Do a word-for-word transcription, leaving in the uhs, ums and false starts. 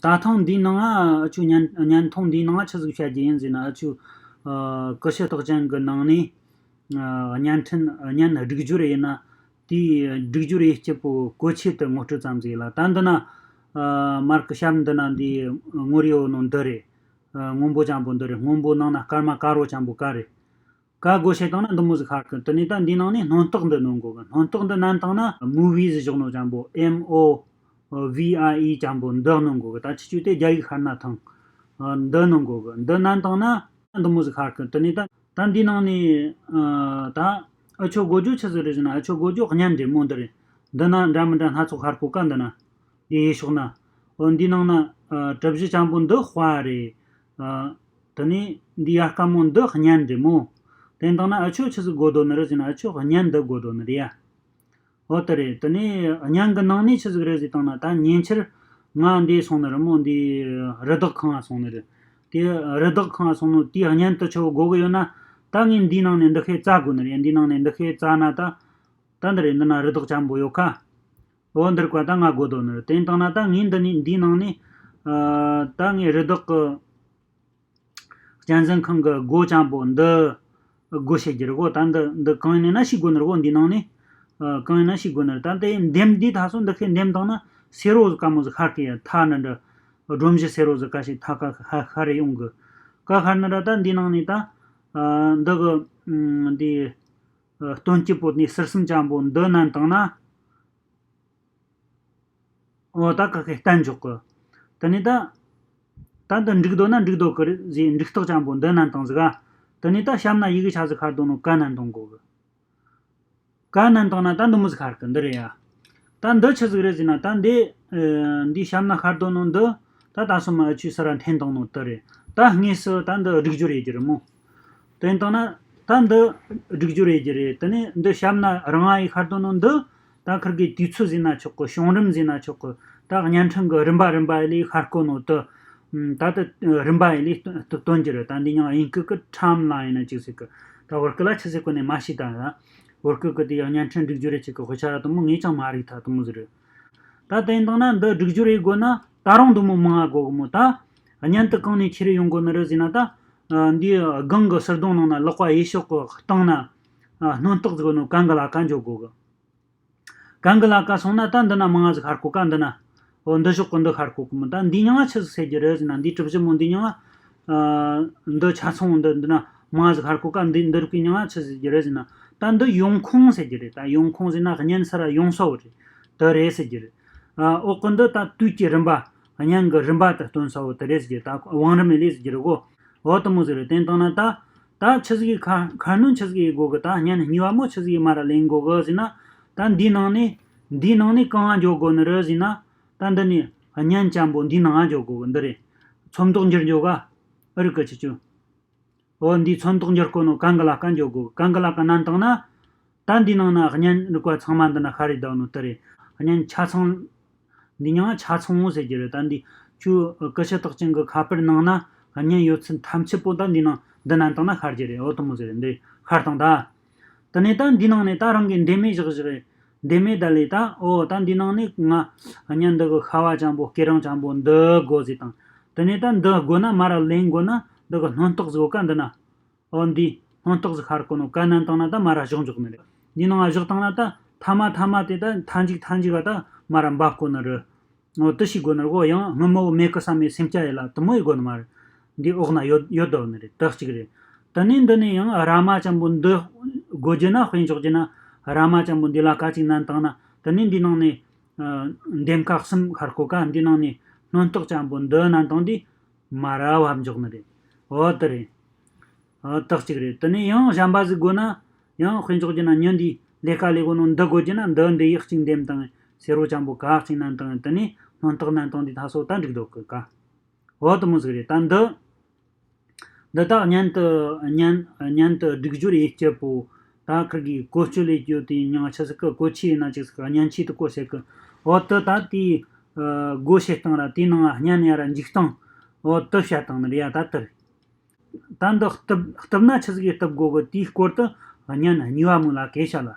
ད་ཐེངས་འདིའི་ནང་ང་ཨ་ཆོ་བརྙན་བརྙན་ཐུང་འདིའི་ནང་ང་ཆི་ཟིག་བཤད་རྒྱུ་ཡིན་ཟེར་ན། ཨ་ཆོ་ཨ་ཀུ་ཤུ་རྟགས་ཅན་གི་ནང་ནས་ཨ་བརྙན་འཕྲིན་བརྙན་སྒྲིག་སྦྱོར་ཡིན་ན། དེའི་སྒྲིག་སྦྱོར་ཡེ་སྐྱིད་པོ་གོ་ཆེད་དུ་ངོ་སྤྲོད་ཙམ་ཟིག་ལ། ད་འདི་ན་ཨ་མར་གི་ཞབས་འདི་ན་འདི་ངོ་རེ་ཡོད་ནོ་འདི་རེད། ཨ་སྔོན་པོ་ཅན་པོ་འདི་རེད། སྔོན་པོ་ནང་ན་སྐར་མ་དཀར་པོ་ཅན་པོ་ག་རེད། ག་སྒོ་ཕྱེ་བཏང་ན་འདི་མོ་ཟིག་ཤར་གི། དེ་ནས་ད་འདི་ནང་ནས་སྣོན་རྟགས་འདི་སྣོན་དགོས་གི། སྣོན་རྟགས་འདི་བསྣན་བཏང་ན་མུ་བི་ཟེར་བཞག་ནོ་ཅན་པོ། M O V I E ཅན་པོ་འདི་སྣོན་དགོས་གི། ད་ཆི་ཆུ་དེ་རྒྱ་ཡིག་ཤར་ན་ཐང་། ཨ་འདི་སྣོན་དགོས་གི། འདི་བསྣན་བཏང་ན་འདི་མོ་ཟིག་ཤར་གི། དེ་ནས་ད་ད་འདི་ནང་ནས་ཨ་ད་ཨ་ཆོ་དགོས་རྒྱུ་ཆི་ཟིག་རེད་ཟེར་ན། ཨ་ཆོ་དགོས་རྒྱུ་བརྙན་རེད་མོ། འདི་རེད། འདི་ན་འདྲ་མི་འདྲ་སྣ་ཚོགས་ཤར་གོ་ག། འདི་ན། འདི་ཡེ་ཤོག་ན། འོ་འདི་ནང་ན་ཨ་གྲུ་བཞི་ཅན་པོ་འདི་དཔའ་རེད། ཨ་དེ་ནས་འདི་ཡར་དཀར་མོ་འདི་བརྙན་རེད་མོ། དེ་བཏང་ན་ཨ་ཆོ་ཆི་ཟིག་དགོས་དོ་ནི་རེད་ཟེར་ན། ཨ་ཆོ་བརྙན་འདི་དགོས་དོ་ནི་རེད་ཡ། འོ་དེ་རེད། དེ་ནས་བརྙན་གི་ནང་ནས་ཆི་ཟིག་རེད་ཟེར་བཏང་ན། ད་ཉེ་ཆར་ང་འདི་སོང་ནི་རེད་མོ། འདི་རི་དྭགས་ཁང་ང་སོང་ནི་རེད། དེ་རི་དྭགས་ཁང་ང་སོང་ནོ་དེའི་བརྙན་དེ་ཆོ་དགོས་གི་ཡོད་ན། ད་ངས་འདིའི་ནང་ནས་འདི་ཁའི་བཙལ་དགོས་ནི་རེད། འདིའི་ནང་ནས་འདི་ཁའི་བཙལ་ན་ད། ད་འདི་རེད། འདི་ན་རི་དྭགས་ཅན་པོ་ཡོད་ཁ། འོ་འདིར་བཀའ་ད་ང་དགོས་དོ་ནི་རེད། དེ་བཏང་ན་ད་ངས་འདི་ནས་འདིའི་ནང་ནས་ཨ་ད་ངས་རི་དྭགས་ཀྱི་གཅན་གཟན་ཁང་གི་སྒོ་ཅན་པོ་འདི་སྒོ་ཕྱེ་རྒྱུ་རེད་གོ། ད་འདི་འདི་གང་ཡིན་ན་ཤེས་དགོས་ནི་རེད་གོ། འདིའི་ནང་ནས་ཨ་གང་ཡིན་ན་ཤེས་དགོས་ནི་རེད། ད་འདི་འདེམས་འདི་ད་སོ་འདི་ཁའི་འདེམས་བཏང་ན་སེར་བོ་དཀར་མོ་ཟིག་ཤར་གི་ཡ། ཐ་ན་འདྲ་སྒྲོམ་གཞི་སེར་བོ་ཟིག་ག་ཞིག་ཐ་ཀ་ཤ་ཤར་རེ་ཡོང་གི། ཀ་ཤར་ནི་ར་ད་འདིའི་ནང་ནས་ད་ཨ་འདི་གི་ཨ་འདི་ཨ་སྟོན་སྐྱིད་པོ་ནས་ཟུར་གསུམ་ཅན་པོ་འདི་བསྣན་བཏང་ན། འོ་ད་ཀ་ཁའི་བསྟན་འཇོག་གི། དེ་ནས་ད་ད་འདི་འགྲིག་འདོད་ན་འགྲིག་འདོད་གི་རེད་ཟེར། འགྲིག་རྟགས་ཅན་པོ་འདི་བསྣན་བཏང་ཟིག་ག། དེ་ནས་ད་ཞབས་ན་ཡི་གེ་ཆ་ཟིག་ཤར་འདུག་ནོ་ཀ་བསྣན་བཏང་དགོས་གི། ཀ་བསྣན་བཏང་ན་ད་འདི་མོ་ཟིག་ཤར་གི། འདི་རེད་ཡ། ད་འདི་ཆི་ཟིག་རེད་ཟེར་ན། ད་འདི་ཨ་འདི་ཞབས་ན་ཤར་འདུག་ནོ་འདི་ད་ད་སོ་མ་ཨ་ཆུ་སི་ར་འཐེན་བཏང་ནོ་དེ་རེད། ད་དངོས་སུ་ད་འདི་སྒྲིག་སྦྱོར་ཡེ་རྒྱུ་རེད་མོ། དེ་བཏང་ན་ད་འདི་སྒྲིག་སྦྱོར་ཡེ་རྒྱུ་རེད། དེ་ནས་འདི་ཞབས་ན་རང་ཨ་ཡི་ཤར་འདུག་ནོ་འདི་ད་ཁིར་གི་དུས་ཚོད་ཟེར་ན་ཆོག་གི། བྱུང་རིམ་ཟེར་ན་ཆོག་གི། ད་བརྙན་འཕྲིན་གི་རིམ་པ་རིམ་པ་ལས་ཤར་གོ་ནོ་དེ། ད་ལྟ་རིམ་པ་ཡི་ལས་སྟོན་རྒྱུ་རེད། ད་འདི་ཡང་དབྱིན་སྐད་གི་ཊའིམ་ལའིན་ཡིན་ན་ཅིག་ཟེར་གི། ད་བོད་སྐད་ལ་ཆི་ཟེར་གོ་ནས་མ་ཤེས་ད། ད་བོད་སྐད་གི་དེ་ཡང་བརྙན་འཕྲིན་སྒྲིག་སྦྱོར་རེ་ཅིག་གི་དཔེ་ཆ་ར་དུ་མོ་ངས་ཀྱང་མ་རིག་ཐ་དུ་མོ་ཟིག་རེད། ད་དེ་ཡིན་དང་ན་འདི་སྒྲིག་སྦྱོར་ཡེ་དགོས་ན་ད་རུང་དུ་མོ་མང་ང་དགོས་གི་མོ། ད་བརྙན་དུ་གང་ནས་ཁྱེར་ཡོང་དགོས་ནི་རེད་ཟེར་ན། ད་འདི་སྒང་གི་ཟུར་གདོང་ནང་ན་ལག་པ་ཡེ་ཤོག་གི་སྟེང་ན་སྣོན་རྟགས་ཟིག་ནོ་གན་གི་ལ་ཀ་འཇོག་དགོས་གི། གན་གི་ལ་ཀ་སོང་ན་ད་འདི་ན་མང་ང་ཟིག་ཤར་གོ་ཀ། འདི་ན། འོ་འདི་ཞོག་གི་འདི་ཤར་གོ་གི་མོ། ད་འདི་མྱིང་ང་ཆི་ཟིག་ཟེར་རྒྱུ་རེད་ཟེར་ན། འདི་གྲུ་བཞི་མོ་འདི་མྱིང་ང་ཨ་འདི་ཆ་ཚང་འདི་འདི་ན་མང་ང་ཟིག་ཤར་གོ་ཀ། འདི་འདི་རིགས་པའི་མྱིང་ང་ཆི་ཟེར་རྒྱུ་རེད་ཟེར་ན། ད་འདི་ཡོང་ཁུངས་ཟེར་རྒྱུ་རེད། ད་ཡོང་ཁུངས་ཟེར་ན་བརྙན་ས་ར་ཡོང་ས་བོ་རེད། དེ་རེད་ཟེར་རྒྱུ་རེད། ཨ་འོག་གི་འདི་ད་དུས་ཀྱི་རིམ་པ། བརྙན་གི་རིམ་པ་དེ་སྟོན་ས་བོ་དེ་རེད་ཟེར་རྒྱུ། ད་བང་རིམ་ལས་ཟེར་རྒྱུ་རེད་གོ། འོ་དུ་མོ་ཟིག་རེད། དེ་བཏང་ན་ད་ད་ཆི་ཟིག་གི་ཁ་ཁ་སྣོན་ཆི་ཟིག་གི་དགོས་གི། ད་བརྙན་གཉིས་པ་མོ་ཆི་ཟིག་གི་མ་ར་ལེན་དགོས་གི་ཟེར་ན། ད་འདིའི་ནང་ནས་འདིའི་ནང་ནས་གང་ང་འཇོག་དགོས་ནི་རེད་ཟེར་ན། ད་འདི་ནས་བརྙན་ཅན་པོ་འདིའི་ནང་ང་འཇོག་དགོས་གི། འདི་རེད། ཚོན་མདོག་འགྱུར་འཇོག་ག་ཨ་རི་ཀི་ཆི་ཆུ། འོ་འདིའི་ཚོན་མདོག་འགྱུར་གོ་ནོ་གན་གི་ལ་ཀ་འཇོག་དགོས། གན་གི་ལ་ཀ་བསྣན་བཏང་ན། ད་འདིའི་ནང་ན་བརྙན་རིག་པ་ཚང་མ་འདི་ན་ཤར་རེ་བསྡད་ནོ་དེ་རེད། བརྙན་ཆ་ཚང་། འདི་མྱིང་ང་ཆ་ཚང་བོ་ཟེར་རྒྱུ་རེད། ད་འདི་ཁྱོད་ཀུ་ཤུ་རྟགས་ཅན་གི་ཁ་པར་ནང་ན་བརྙན་ཡོད་ཚད་ཐམས་ཅད་པོ་ད་འདི་ནང་འདི་ན་བཏང་ན་ཤར་རྒྱུ་རེད། འོ་དུ་མོ་ཟེར་རེད། འདི་ཤར་བཏང་ད། དེ་ནས་ད་འདི་ནང་ནས་ད་རང་གི་འདེམས་མེད་བཞག་བཞག་རེད། འདེམས་མེད་ད་ལས་ད། འོ་ད་འདི་ནང་ནས་ང་བརྙན་འདི་གི་ཤ་བ་ཅན་པོ་སྐེ་རིང་ཅན་པོ་འདི་དགོས་ཟེར་དང་། དེ་ནས་ད་འདི་དགོས་ན་མ་ར་ལེན་དགོས་ན་འདི་གི་སྣོན་རྟགས་ཟིག་ག་འདི་ན། འོ་འདི་སྣོན་རྟགས་ཟིག་ཤར་གོ་ནོ་གན་བསྣན་བཏང་ན་ད་མ་ར་གཞོག་འཇོག་ནི་རེད། འདི་ནང་ང་བཞག་བཏང་ན་ད་ཐ་མ་ཐ་མ་དེ་ད་མཐའ་མཇུག་མཐའ་མཇུག་ག་ད་མ་ར་འབབ་གོ་ནི་རེད། འོ་དེ་ཤེས་དགོས་ནི་རེད་གོ། ཡང་སྔོན་མ་བོ་མེད་གི་བསམ་མེད་སེམས་སྐྱ་ཡེ་ལ་དུ་མོ་ཡེ་དགོས་ནི་མ་རེད། འདི་འོག་ན་ཡོད་ཡོད་དོ་ནི་རེད། དེ་གཅིག་རེད། དེ་ནས་འདི་ནས་ཡང་ར་མ་ཅན་པོ་འདི་དགོས་རྒྱུ་ན། དཔེ་འཇོག་རྒྱུ་ན་ར་མ་ཅན་པོ་འདི་ལ་ཀ་གཅིག་བསྣན་བཏང་ན། དེ་ནས་འདི་ནང་ནས་ཨ་འདེམས་ཀ་གསུམ་ཤར་གོ་ཀ། འདི་ནང་ནས་སྣོན་རྟགས་ཅན་པོ་འདི་བསྣན་བཏང་དུས་མ་ར་བབ་འཇོག་ནི་རེད། འོ་དེ་རེད། ཨ་དེ་གཅིག་རེད། དེ་ནས་ཡང་གཞན་པ་ཟིག་དགོས་ན། ཡང་དཔེ་འཇོག་རྒྱུ་ན་མྱི་འདིས་ལས་ཀ་ལས་གོ་ནོ་འདི་དགོས་རྒྱུ་ན། འདི་འདི་ཡིག་གཅིག་འདེམས་དང་། སེར་བོ་ཅན་པོ་ག་གཅིག་བསྣན་དང་། དེ་ནས་སྣོན་རྟགས་བསྣན་དང་། འདི་ད་སོ་ད་འགྲིག་འདུག་གི་ཀ། འོ་དུ་མོ་ཟིག་རེད། ད་འདི་འདི་དག་བརྙན་དུ་བརྙན་བརྙན་དུ་སྒྲིག་སྦྱོར་ཡེ་སྤྱད་པོ། ད་ཁིར་གི་བཀོལ་སྤྱོད་ལས་རྒྱུ་དེ་མྱིང་ཆི་ཟིག་གི་བཀོལ་ཆས་ཡིན་ན་ཅིག་ཟིག་བརྙན་ཆས་དུ་བཀོལ་ཟེར་གི། འོ་དུ་ད་དེའི་སྒོ་ཕྱེ་སྟངས་ར་དེའི་ནང་བརྙན་ཡ་ར་འཇུག་སྟངས། འོ་དུ་བཤད་སྟངས་ནི་རེད་ཡ། ད་དེ་རེད། ད་འདི་གཏུབ་གཏུབ་ན་ཆི་ཟིག་གི་གཏུབ་དགོས་གི། དེའི་སྐོར་དུ་བརྙན་གཉིས་པ་མོ་ལ་གས་བཤད་ལ།